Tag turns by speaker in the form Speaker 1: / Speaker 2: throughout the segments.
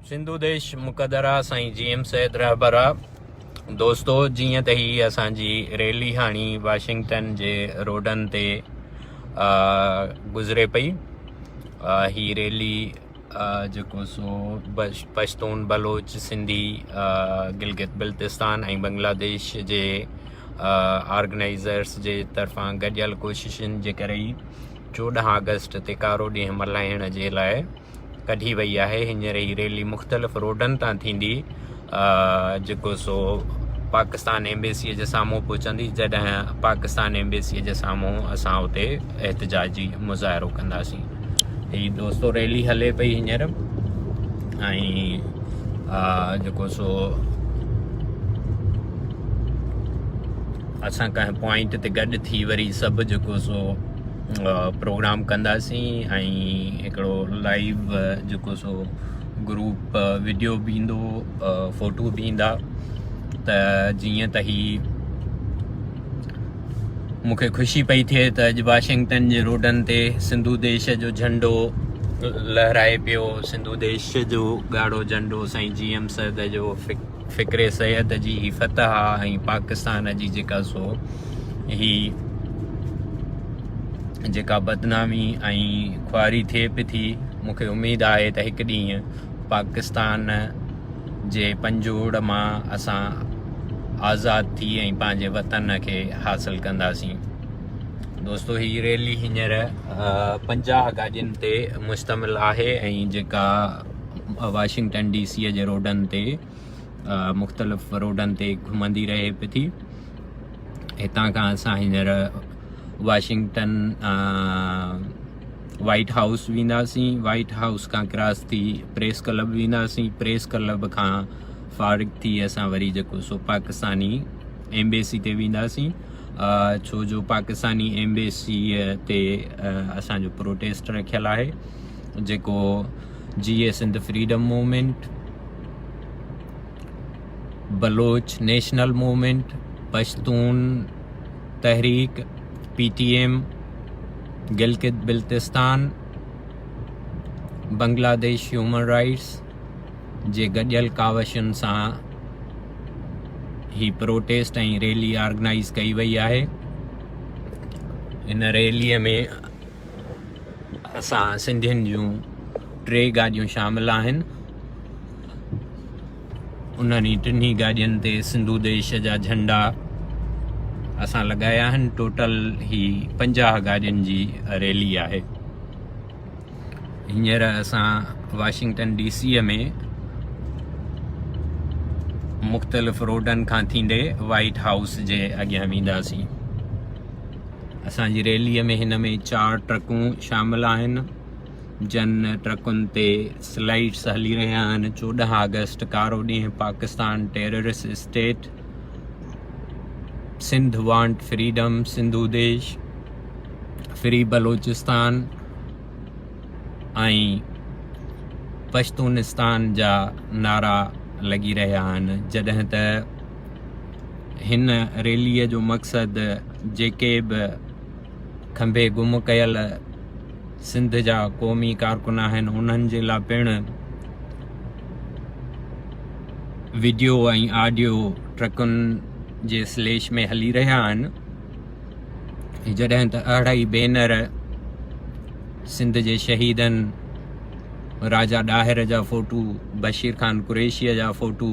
Speaker 1: سنڌو ديش مقدر آ سائين جي ايم سيد رهبر آ دوستو جيئن ته هي اسان جي ريلي هاڻي واشنگٽن جي روڊن تي گذري پئي هي ريلي جيڪو سو پشتون بلوچ سنڌي گلگت بلتستان ۽ بنگلاديش جي آرگنائيزرس جي طرفان گڏيل ڪوششن جي ڪري ئي 14 آگسٽ تي ڪارو ڏينهن ملهائڻ جي لاء ڪڍي وئي آهي. هينئر هي ريلي مختلف روڊن تان ٿيندي جيڪو سو پاڪستان ايمبيسيء جي سامهون پهچندي جڏهن پاڪستان ايمبيسيء جي سامهون اسان اتي احتجاجي مظاهرو ڪنداسين. هي دوستو ريلي هلي پئي هينئر ۽ جيڪو سو اسان ڪنهن پوائنٽ تي گڏ ٿي وري سڀ جيڪو سو پروگرام ڪنداسين ۽ هڪڙو لائيو جيڪو سو گروپ وڊيو به ايندو فوٽو به ايندا ته جيئن ته هي مونکي خوشي پئي ٿئي ته اڄ واشنگٽن جي روڊن تي سنڌو ديش جو جهنڊو لهرائي پيو سنڌو ديش جو ڳاڙهو جهنڊو سائين جي ايم سيد جو فڪر سيد جي هي فتح آ ۽ پاڪستان جي جيڪا سو هي جيڪا بدنامي ۽ خواري ٿئي پئي ٿي مون کي اميد آهي ته هڪ ڏينهن پاڪستان جي پنجوڙ مان اسان آزاد ٿي ۽ پنهنجي وطن کي حاصل ڪنداسين. دوستو هي ريلي هينئر 50 گاڏين تي مشتمل آهي ۽ جيڪا واشنگٽن ڊي سي جي روڊن تي مختلف روڊن تي گهمندي رهي پئي ٿي. هتان کان اسان هينئر واشنگٽن وائيٽ هائوس وينداسين وائيٽ هائوس کان ڪراس ٿي پريس ڪلب وينداسين پريس ڪلب کان فارغ ٿي اسان وري جيڪو سو پاڪستاني ايمبيسي تي وينداسين ڇو جو پاڪستاني ايمبيسي تي اسان جو پروٽيسٽ رکيل آهي جيڪو Jeay Sindh freedom movement Baloch national movement, Pashtun Tehreek, P T M, Gilgit Baltistan, Bangladesh human rights جي گڏيل ڪاوشن سان هي پروٽيسٽ ۽ ريلي آرگنائيز ڪئي وئي آهي. ان ريلي ۾ اسان سنڌين جون ٽي گاڏيون شامل آهن. انهن ئي ٽنهي گاڏين تي سنڌو ديش جا جهنڊا اسان لڳايا آهن. ٽوٽل هي 50 گاڏين جي ريلي آهي. هينئر اسان واشنگٽن ڊي سيء ۾ مختلف روڊن کان ٿيندي وائيٽ هائوس جي اڳيان وينداسين. اسان جي ريليء ۾ هن ۾ 4 ٽرڪون شامل آهن. جن ٽرڪن تي سلائيڊس هلي رهيا آهن 14 آگسٽ ڪارو ڏينهن Pakistan terrorist state Sindh want freedom Sindhu Desh free Balochistan ۽ Pashtunistan جا نعرا لڳي رهيا آهن جڏهن ته هن ريلي جو مقصد جيڪي به کنڀي گم ڪيل سنڌ جا قومي ڪارڪن آهن انهن جي لا پڻ وڊيو ۽ آڊيو ٽرڪن جي سليش ۾ هلي رهيا آهن جڏهن ته اهڙا ئي بينر سنڌ جي شهيدن راجا ڏاهر جا فوٽو بشير خان قريشي جا فوٽو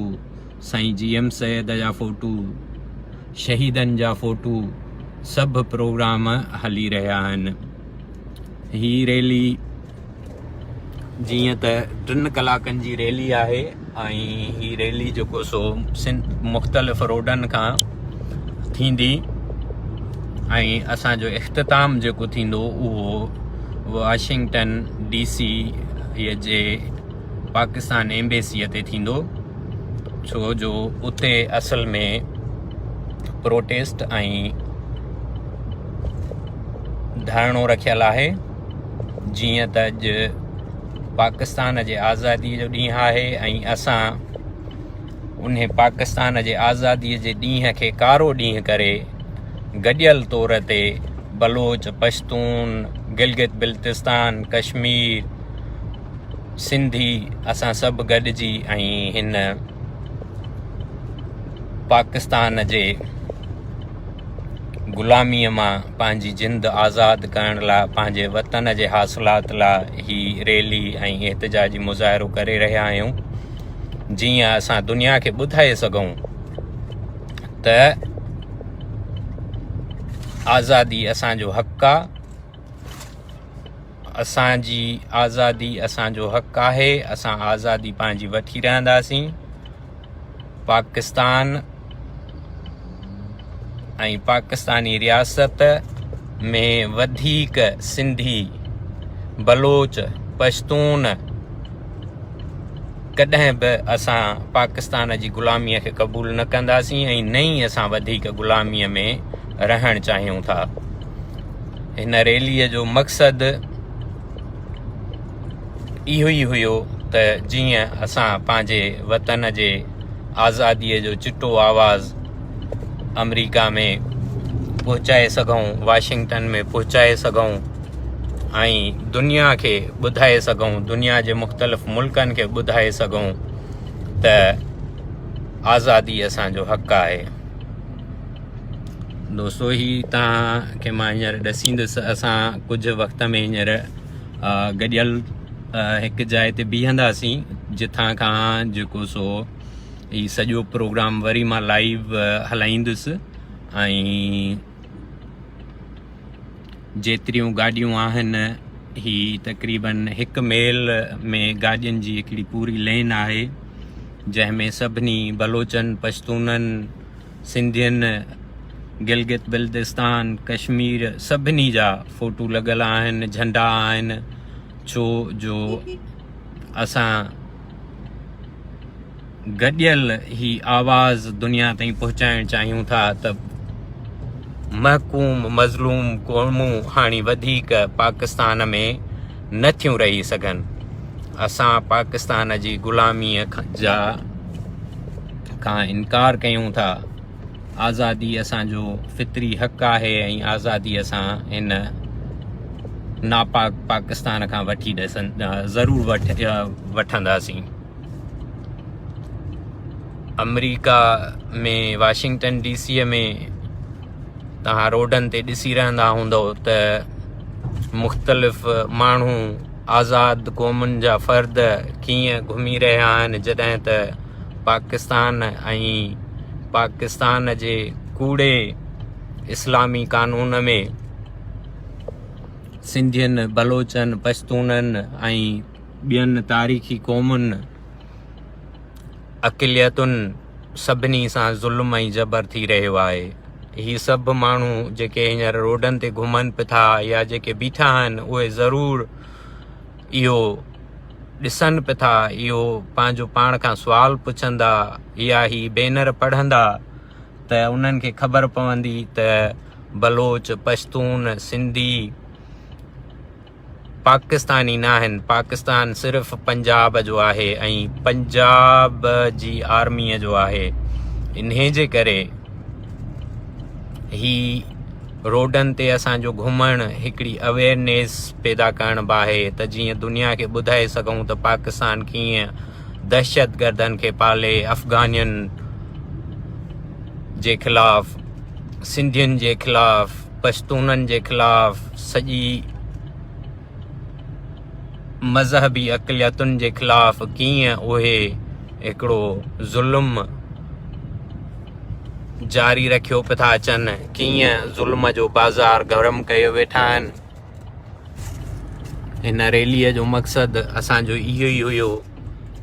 Speaker 1: سائين جي ايم سيد جا فوٽو شهيدن جا فوٽو سڀ پروگرام هلي رهيا آهن. هي ريلي جيئن ته ٽن ڪلاڪن جي ريلي آهي ۽ هي ريلي جيڪو سو سنڌ مختلف روڊن کان ٿيندي ۽ اسان جو اختتام جيڪو ٿيندو اهو واشنگٽن ڊي سي جي پاڪستان ايمبيسيء تي ٿيندو ڇو جو اتي اصل ۾ پروٽيسٽ ۽ ڌرڻو رکيل آهي جيئن ته اڄ پاڪستان جي آزادي جو ڏينهن آهي ۽ اسان انهي پاڪستان جي آزادي جي ڏينهن کي ڪارو ڏينهن ڪري گڏيل طور تي بلوچ، پشتون، گلگت بلتستان، ڪشمير، سنڌي اسان سڀ گڏجي ۽ هن پاڪستان جي غلاميء مان پنهنجي جند آزاد ڪرڻ لاء پنهنجي وطن جي حاصلات لاء هي ريلي ۽ احتجاجي مظاهرو ڪري رهيا آهيون جيئن اسان دنيا کي ٻڌائي سگهون ته آزادي اسان جو حق آ اسان جي آزادي اسان جو حق آهي اسان آزادي پنهنجي وٺي رهنداسين پاڪستان ۽ پاڪستاني رياست ۾ وڌيڪ سنڌي بلوچ پشتون ڪڏهن به اسان پاڪستان جي غلاميء کي قبول نه ڪنداسين ۽ نه ئي اسان وڌيڪ غلاميء ۾ رهڻ چاهيون ٿا. هن ريليء جو مقصد اهو ئي هيو ته جيئن اسان پنهنجي وطن جي آزاديء جو چٽو آواز آمريڪا ۾ پهچائي سگهون، واشنگٽن ۾ پهچائي سگهون ۽ دنيا کي ٻڌائي سگهون، دنيا جي مختلف ملڪن کي ٻڌائي سگهون ته آزادي اسان جو حق آهي. دوستو هي توهان کي مان هينئر ڏسيندس اسان ڪجهه وقت ۾ هينئر گڏيل هڪ جاء تي بيهنداسين جتان کان جيڪو سو هي سڄو پروگرام وري مان لائيو هلائيندس ۽ جيتريون گاڏيون آهن هي تقريبن هڪ ميل ۾ گاڏين جي هڪڙي پوري لين آهي جنهن ۾ سڀني بلوچن پشتونن سنڌين، گلگت بلتستان، ڪشمير سڀني جا فوٽو لڳل آهن، جهنڊا آهن، ڇو جو اسان گڏيل هي آواز دنيا تائين پهچائڻ چاهيون ٿا ته محڪوم مظلوم قومون هاڻي وڌيڪ پاڪستان ۾ نه ٿيون رهي سگهن. اسان پاڪستان جي غلاميء جا کان انڪار ڪيون ٿا. آزادي اسان جو فطري حق آهي ۽ آزادي اسان هن ناپاڪ پاڪستان کان وٺي ڏسن ضرور وٺنداسين. آمريڪا ۾ واشنگٽن ڊي سيء ۾ توهان روڊن تي ڏسي رهندا هوندؤ ته مختلف ماڻهو آزاد قومن جا فرد ڪيئن گهمي رهيا آهن جڏهن ته پاڪستان ۽ پاڪستان جي ڪوڙي اسلامي قانون ۾ سنڌين، بلوچن، پشتونن ۽ ٻين تاريخي قومن اقليتن سڀني سان ظلم ۽ جبر ٿي رهيو آهي. هي سڀ ماڻهو جيڪي هينئر روڊن تي گهمن به ٿا يا جيڪي بيٺا آهن اهي ضرور اهو ڏسن به ٿا اهو پنهنجو پاڻ کان سوال پڇندا يا هي بينر پڙهندا ته انهن کي خبر پوندي ته بلوچ، پشتون، سنڌي، پاڪستاني ناهن، پاڪستان صرف پنجاب جو آهي ۽ پنجاب جي آرميء جو آهي، انهي جي ڪري هي روڊن تي اسان جو گهمڻ هڪڙي اويئرنيس پيدا ڪرڻ به آهي ته جيئن دنيا کي ٻڌائي سگهون ته پاڪستان ڪيئن دهشتگردن کي پالي افغانين جي خلاف سنڌين جي خلاف پشتونن جي خلاف سڄي مذهبي اقليتن جي خلاف ڪيئن اهي هڪڙو ظلم جاري رکيو پيا ٿا اچن ڪيئن ظلم جو بازار گرم ڪيو ويٺا آهن هن ريليء جو مقصد اسان جو اهو ئي هيو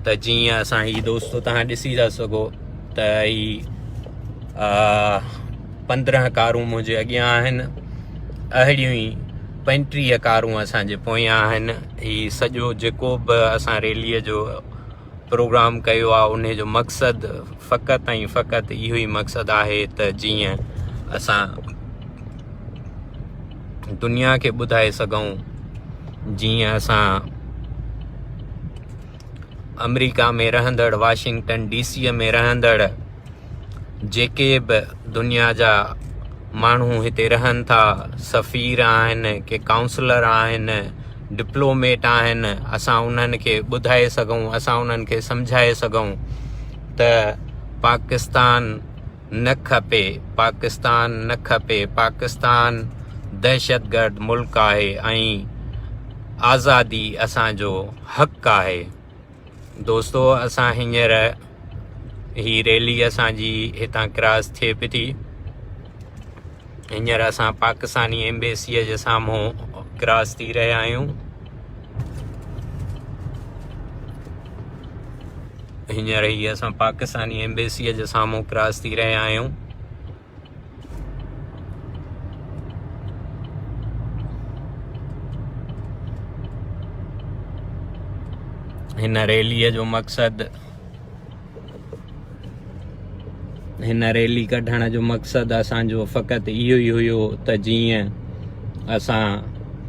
Speaker 1: ته جيئن اسان هي دوستو تهان ڏسي ٿا سگهو ته هي 15 ڪارون منهنجي اڳيان آهن اهڙيون ئي 35 ڪارون اسان جي پويان آهن هي سڄو جيڪو به اسان ريليء جو پروگرام ڪيو آهي ان جو مقصد فقط ۽ فقط اهو ئي مقصد آهي ته جيئن اسان دنيا کي ٻڌائي سگهون جيئن اسان آمريڪا ۾ رهندڙ واشنگٽن ڊي سيء ۾ رهندڙ جيڪي به دنيا جا ماڻهو هتي رهن ٿا سفير آهن ڪي ڪائونسلر آهن ڊپلوميٽ آهن اسان انهن کي ٻڌائي سگهون اسان انهن کي سمجهائي سگهون ته پاڪستان نه کپي پاڪستان نه کپي پاڪستان دهشتگرد ملڪ آهي ۽ آزادي اسان جو حق آهي دوستو اسان هينئر هي ريلي اسان جي هتان ڪراس ٿئي پئي ٿي هينئر اسان پاڪستاني ايمبيسيء جي سامهون ڪراس ٿي رهيا آهيون هينئر هي اسان پاڪستاني ايمبيسيء جي سامهون ڪراس ٿي رهيا آهيون هن ريليء جو مقصد هن ريلي ڪڍڻ جو مقصد اسان جو فقط اهو ئي هيو ته جيئن اسان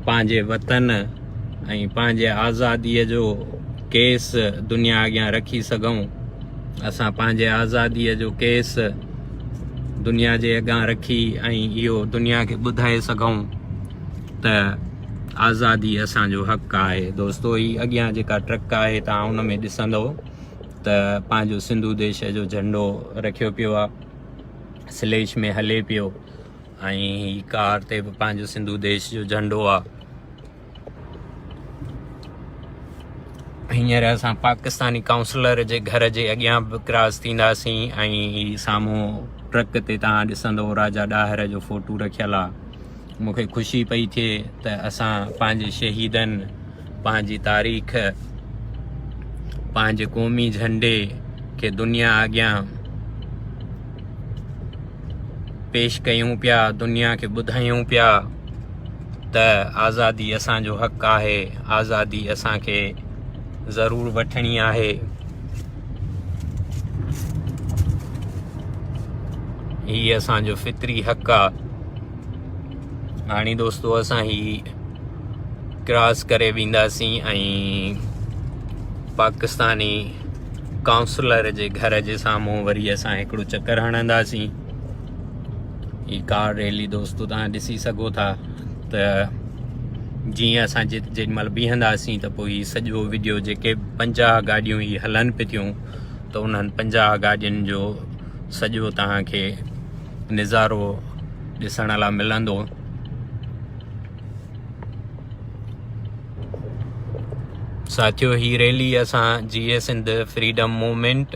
Speaker 1: پنهنجي وطن ۽ پنهنجي آزاديء جو ڪيس دنيا اڳيان رکي سگهون اسان پنهنجي آزاديء جو ڪيس دنيا جي اڳيان رکي ۽ اهو دنيا کي ٻڌائي سگهون ته آزادي اسان جو حق آهي دوستو هي اڳيان جيڪا ٽرڪ آهي تان ان ۾ ڏسندو ته پنهنجو سنڌو ديش جو جهنڊو رکيو پيو آ سليش ۾ هلي پيو ۽ هي ڪار تي به پنهنجو سنڌو ديش جو جهنڊو آ هينئر اسان پاڪستاني ڪائونسلر جي گهر جي اڳيان به ڪراس ٿينداسين ۽ هي سامهون ٽرڪ تي توهان ڏسندو راجا ڏاهر جو فوٽو رکيل آ مون کي خوشي پئي ٿئي ته اسان پنهنجي شهيدن پنهنجي تاريخ پنهنجي قومي جهنڊي کي دنيا اڳيان پيش ڪيون پيا دنيا کي ٻڌايون پيا ته آزادي اسان جو حق آهي آزادي اسان کي ضرور وٺڻي آهي هي اسان جو فطري حق آ هاڻي دوستو اسان هي ڪراس ڪري وينداسين ۽ پاڪستاني ڪائونسلر جي گهر جي سامهون وري اسان هڪڙو چڪر هڻنداسين هي ڪار ريلي دوستو تان ڏسي سگهو ٿا ته جيئن اسان جيڏي مهل بيهنداسين ته پوء هي سڄو وڊيو جيڪي 50 گاڏيون هي هلن پي ٿيون ته انهن 50 گاڏين جو سڄو توهان کي نظارو ڏسڻ لاء ملندو ساٿيو هي ريلي اسان Jeay Sindh freedom movement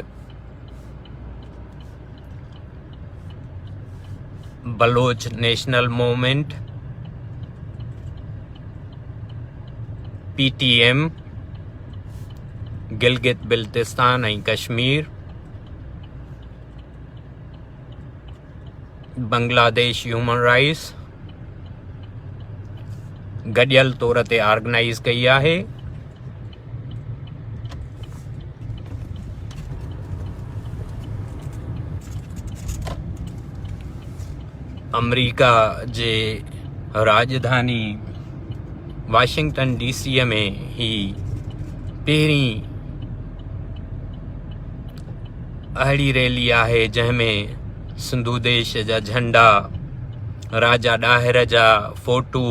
Speaker 1: Baloch national movement P T M Gilgit Baltistan ۽ Kashmir Bangladesh human rights گڏيل طور تي آرگنائيز ڪئي آهي. آمريڪا جي راڄڌاني واشنگٽن ڊي سي ۾ هي پهرين اهڙي ريلي آهي جنهن ۾ سنڌو ديش جا جهنڊا، راجا ڏاهر جا فوٽو،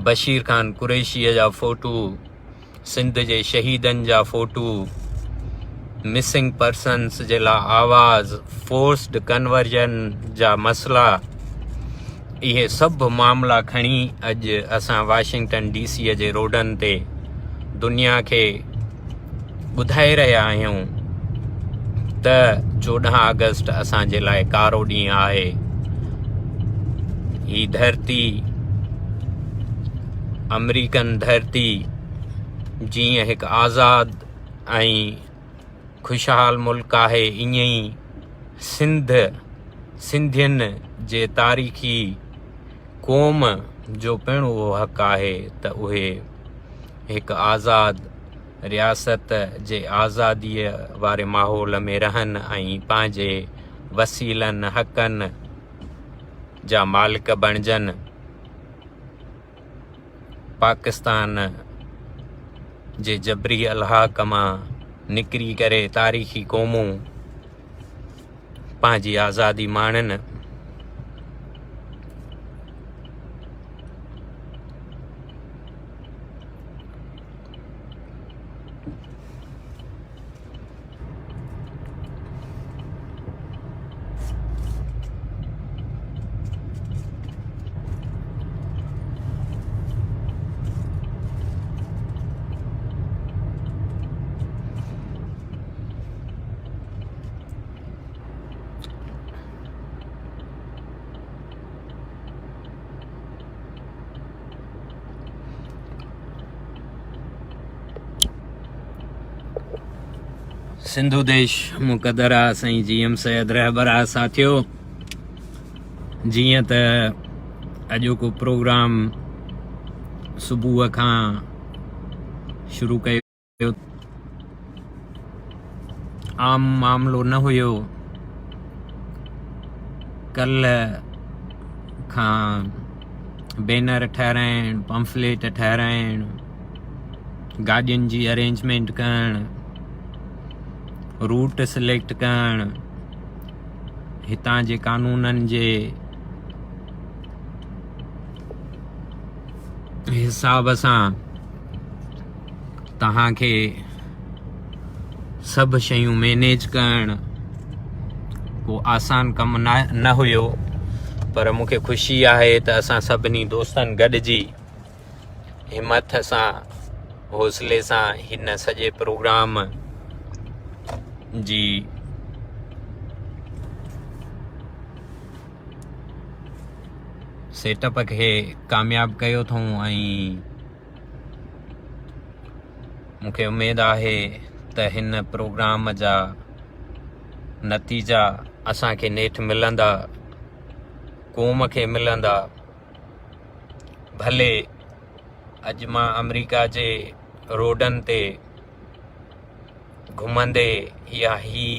Speaker 1: بشير خان قريشيء جا فوٽو، سنڌ جي شهيدن جا فوٽو، مسنگ پرسنس جي لاء آواز، فورسڊ ڪنورجن جا مسئلا، اهي سڀ معاملا کڻي اڄ اسان واشنگٽن ڊي سيء جي روڊن تي دنيا کي ٻڌائي رهيا آهيون ته 14 آگسٽ اسان جي لاء ڪارو ڏينهن آهي. هي ڌرتي آمريڪن ڌرتي جيئن هڪ آزاد ۽ خوشحال ملڪ آهي ائين ئي سنڌ سنڌين جي تاريخي قوم جو پڻ اهو حق آهي ته اهي هڪ آزاد رياست جي آزاديء واري ماحول ۾ رهن ۽ پنهنجي وسيلن، حقن جا مالڪ بڻجن. پاڪستان جي جبري الحاق مان نڪري ڪري تاريخي قومون پنهنجي آزادي ماڻين. سنڌو ديش مقدر آ سائين جي ايم سيد رهبر آ ساٿيو جيئن ته اڄوڪو پروگرام صبح کان شروع ڪيو عام معاملو نه هيو ڪلهه کان بينر ٺهرائڻ پمفليٽ ٺهرائڻ گاڏين جي ارينجمينٽ ڪرڻ، روٽ سليڪٽ ڪرڻ، هتان جي قانونن جي حساب سان توهان کي سڀ شيون مينيج ڪرڻ ڪو آسان ڪم نه هيو پر مون کي خوشي آهي ته اسان سڀني دوستن گڏجي همٿ سان حوصلي سان هن سڄي پروگرام جي سيٽ اپ کي ڪامياب ڪيو اٿئون ۽ مون کي اميد آهي ته هن پروگرام جا نتيجا اسان کي نيٺ ملندا قوم کي ملندا ڀلي اڄ مان آمريڪا جي روڊن تي گهمندي يا هي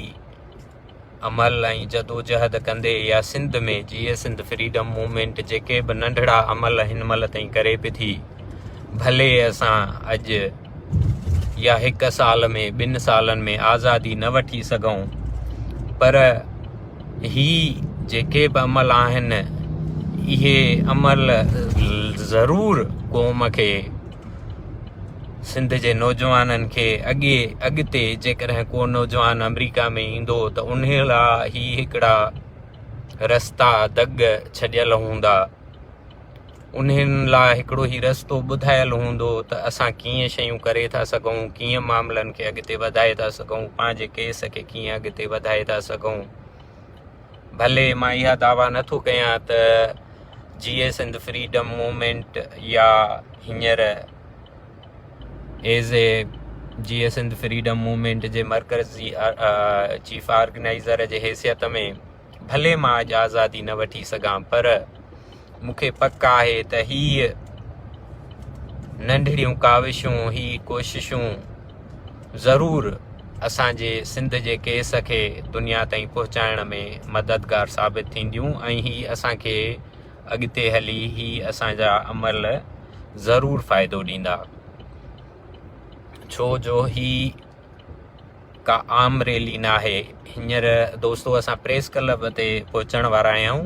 Speaker 1: عمل ۽ جدوجهد ڪندي يا سنڌ ۾ جيئي سنڌ فريڊم موومينٽ جيڪي به ننڍڙا عمل هن مهل تائين ڪري پئي ٿي ڀلي اسان اڄ يا هڪ سال ۾ ٻن سالن ۾ آزادي نه وٺي سگهون پر هي جيڪي به عمل آهن اهي عمل ضرور قوم کي سنڌ جي نوجوانن کي اڳي اڳتي جيڪڏهن ڪو نوجوان آمريڪا ۾ ايندو ته انهي لاء هي هڪڙا رستا دڳ ڇڏيل هوندا انهن لاء هڪڙو هي رستو ٻڌايل هوندو ته اسان ڪيئن شيون ڪري ٿا سگهون، ڪيئن معاملن کي اڳتي وڌائي ٿا سگهون، پنهنجي ڪيس کي ڪيئن اڳتي وڌائي ٿا سگهون. ڀلي مان اها دعويٰ نه ٿو ڪيان ته جيئي سنڌ فريڊم موومينٽ يا هينئر as a Jeay Sindh freedom movement جي مرڪزي چيف آرگنائيزر جي حيثيت ۾ ڀلي مان اڄ آزادي نه وٺي سگهان پر مون کي پڪ آهي ته هيء ننڍڙيون ڪاوشون، هي ڪوششون ضرور اسان جي سنڌ جي ڪيس کي دنيا تائين پهچائڻ ۾ مددگار ثابت ٿينديون ۽ هي اسان کي اڳتي هلي هي اسان جا عمل ضرور فائدو ڏيندا ڇو جو هي ڪا عام ريلي ناهي. هينئر دوستو اسان پريس ڪلب تي پهچڻ وارا آهيون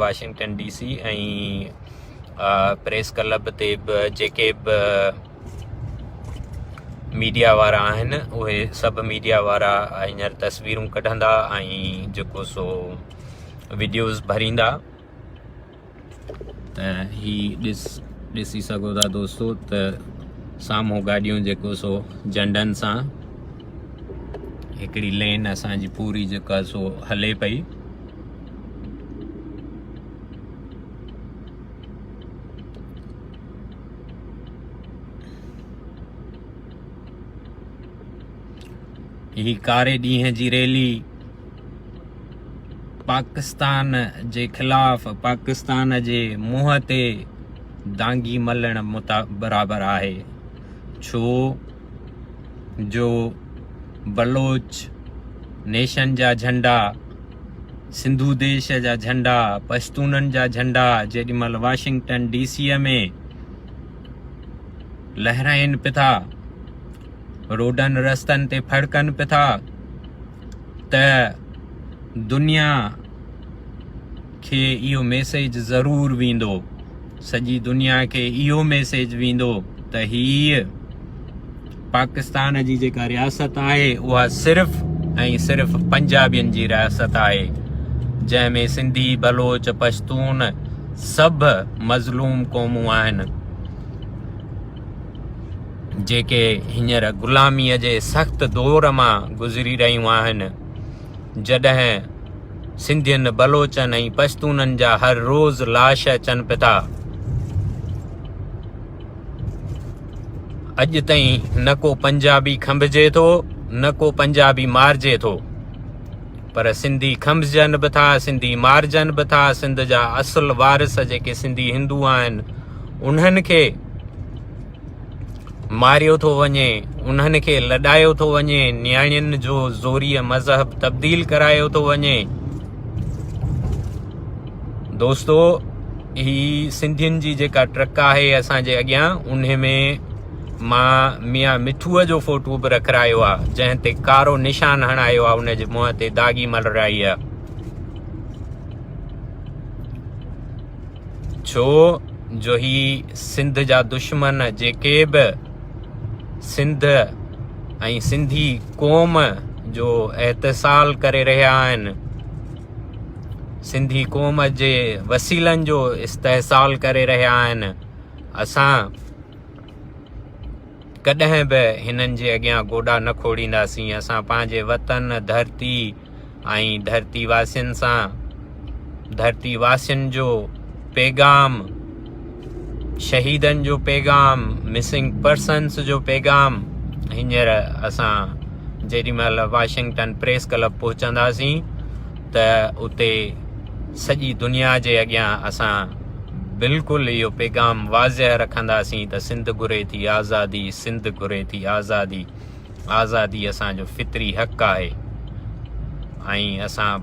Speaker 1: Washington D C ۽ press club تي به جيڪي به ميڊيا وارا آهن اهي سڀ ميڊيا وارا هينئر تصويرون ڪڍندا ۽ جيڪو سو وڊيوز ڀريندا ته هي ڏس ڏسي سگهو ٿا دوستو ته سامهون گاڏيون جيڪو سو جهنڊن سان هڪڙي لين اسان جي پوري جيڪا سو هلي پئي هي ڪاري ڏينهن جي ريلي پاڪستان جي خلاف پاڪستان جي منهن تي دانگي ملڻ برابر آهي ڇو جو بلوچ نيشن جا جهنڊا سنڌو ديش جا جهنڊا پشتونن جا جهنڊا جيڏي مهل واشنگٽن ڊي سي ۾ لهرائين پيا روڊن رستن تي ڦڙڪن پيا ته دنيا کي اهو ميسيج ضرور ويندو سڄي دنيا کي اهو ميسيج ويندو ته هيء پاڪستان جي جيڪا رياست آهي اها صرف ۽ صرف پنجابين جي رياست آهي جنهن ۾ سنڌي بلوچ پشتون سڀ مظلوم قومون آهن جيڪي هينئر غلاميء جي سخت دور مان گذري رهيون آهن، جڏهن سنڌين، بلوچن ۽ پشتونن جا هر روز لاش اچن پيا ٿا. اڄ تائين نه ڪو پنجابي کنڀجي ٿو. نه ڪو پنجابي مارجي ٿو پر سنڌي کنڀجن به ٿا، سنڌي مارجن به ٿا، سنڌ جا اصل وارث جيڪي سنڌي هندو آهن انهن کي ماريو ٿو وڃي، انهن کي لڏايو ٿو وڃي، نياڻين جو زوريء مذهب تبديل ڪرايو ٿو وڃي. دوستو هي سنڌين جي جيڪا ٽرڪ آهي اسان جي اڳيان انهي ۾ مان ميان مٺوء جو فوٽو به رکرايو آ جنهن تي ڪارو نشان هڻايو آ ان جي منهن تي داغي ملرائي آ ڇو جو هي سنڌ جا دشمن جيڪي به سنڌ ۽ سنڌي قوم جو احتصال ڪري رهيا آهن سنڌي قوم جي وسيلن جو استحصال ڪري رهيا آهن اسان ڪڏهن به هنن جي اڳيان گوڏا نه کوڙينداسين. اسان پنهنجي وطن، ڌرتي ۽ ڌرتي واسين سان ڌرتي واسين جو پيغام، شهيدن جو پيغام، مسنگ پرسنس جو پيغام هينئر اسان جيڏي مهل واشنگٽن پريس ڪلب پهچنداسين ته اتي سڄي دنيا جي اڳيان اسان بلڪل اهو پيغام واضح رکنداسين ته سنڌ گهري ٿي آزادي، سنڌ گهري ٿي آزادي، آزادي اسان جو فطري حق آهي ۽ اسان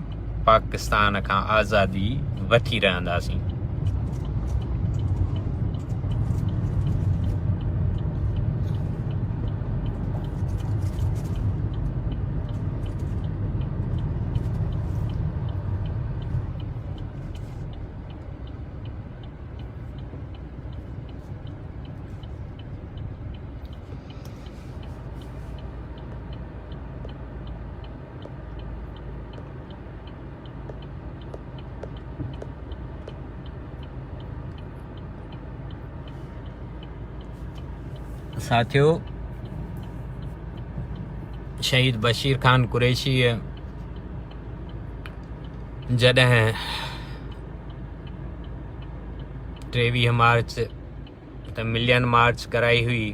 Speaker 1: پاڪستان کان آزادي وٺي رهنداسين. ساٿيو شهيد بشير خان قريشيء جڏهن ٽيويهه مارچ ته ملين مارچ ڪرائي هئي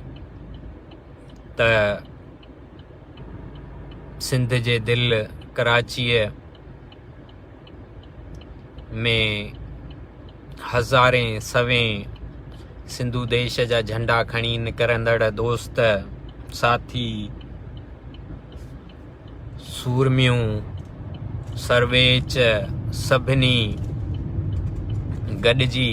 Speaker 1: ته سنڌ جي دل ڪراچيء ۾ هزارين سوين سنڌو ديش جا جهنڊا کڻي نڪرندڙ دوست ساٿي سورميون، سرويچ سڀني گڏجي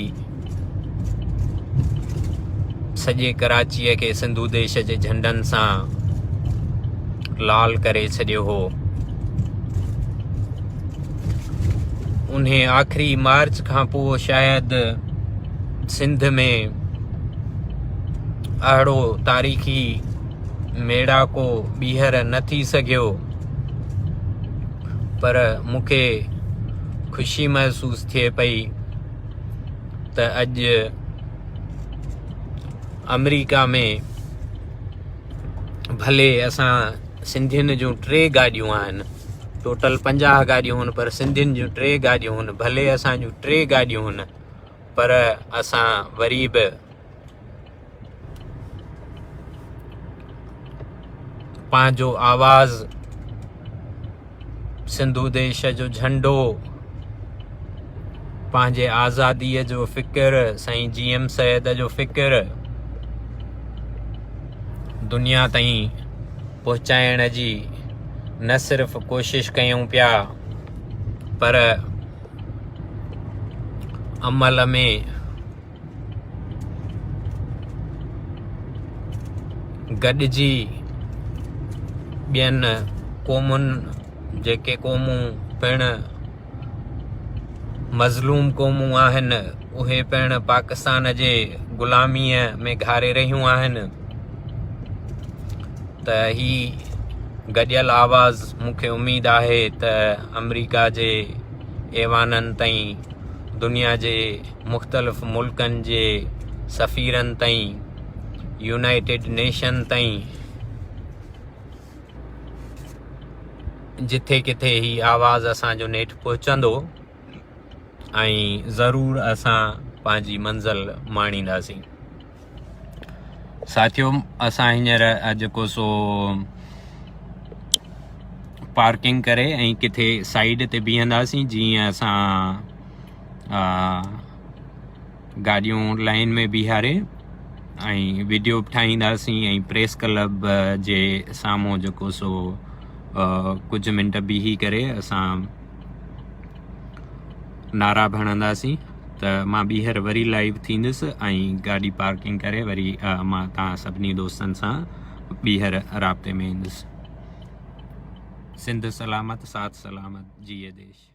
Speaker 1: سڄي ڪراچيء کي سنڌو ديش جي جهنڊن سان لال ڪري ڇڏيو هو. انهي آخري مارچ کان پوء شايد سنڌ ۾ اهڙو تاريخي ميڙاڪو ٻيهر نه ٿي سگهيو پر مون کي خوشي محسوس ٿئي پئي ته اڄ آمريڪا ۾ ڀلي اسان سنڌين جون ٽي گاڏيون آهن ٽوٽل 50 گاڏيون هن پر سنڌين جون ٽي گاڏيون هن ڀلي اسان جون ٽي گاڏيون هن پر اسان وري به پنهنجو آواز سنڌو ديش جو جهنڊو پنهنجي آزاديء جو فڪر سائين جي ايم سيد جو فڪر دنيا تائين پهچائڻ جي نه صرف ڪوشش ڪيون پيا پر عمل ۾ گڏجي ٻين قومن جيڪي قومون پڻ مظلوم قومون آهن اهي پڻ پاڪستان جي غلاميء ۾ گهاري رهيون آهن ته هي گڏيل آواز مون کي اميد آهي ته آمريڪا جي ايوانن تائين دنيا جي مختلف ملڪن جي سفيرن تائين يونائيٽيڊ نيشن تائين جٿي ڪٿي هي آواز اسان جو نيٺ پهچندو ۽ ضرور اسان پنهنجي منزل ماڻينداسين. ساٿيو اسان هينئر جيڪو سو پارڪنگ ڪري ۽ ڪٿي سائيڊ تي بيهنداسين جيئن اسان گاڏيون لائن ۾ بيهاري ۽ ويڊيو به ٺاهينداسين ۽ پريس ڪلب جي سامهون جيڪو سو ڪجهه منٽ بيهي ڪري اسان نعرا به هڻنداسين ته مان ٻيهر وري لائيو ٿيندس ۽ گاڏي پارڪنگ ڪري وري مان توهان سڀني دوستن سان ٻيهر رابطي ۾ ايندس. سنڌ سلامت ساٿ سلامت جيئي ديش.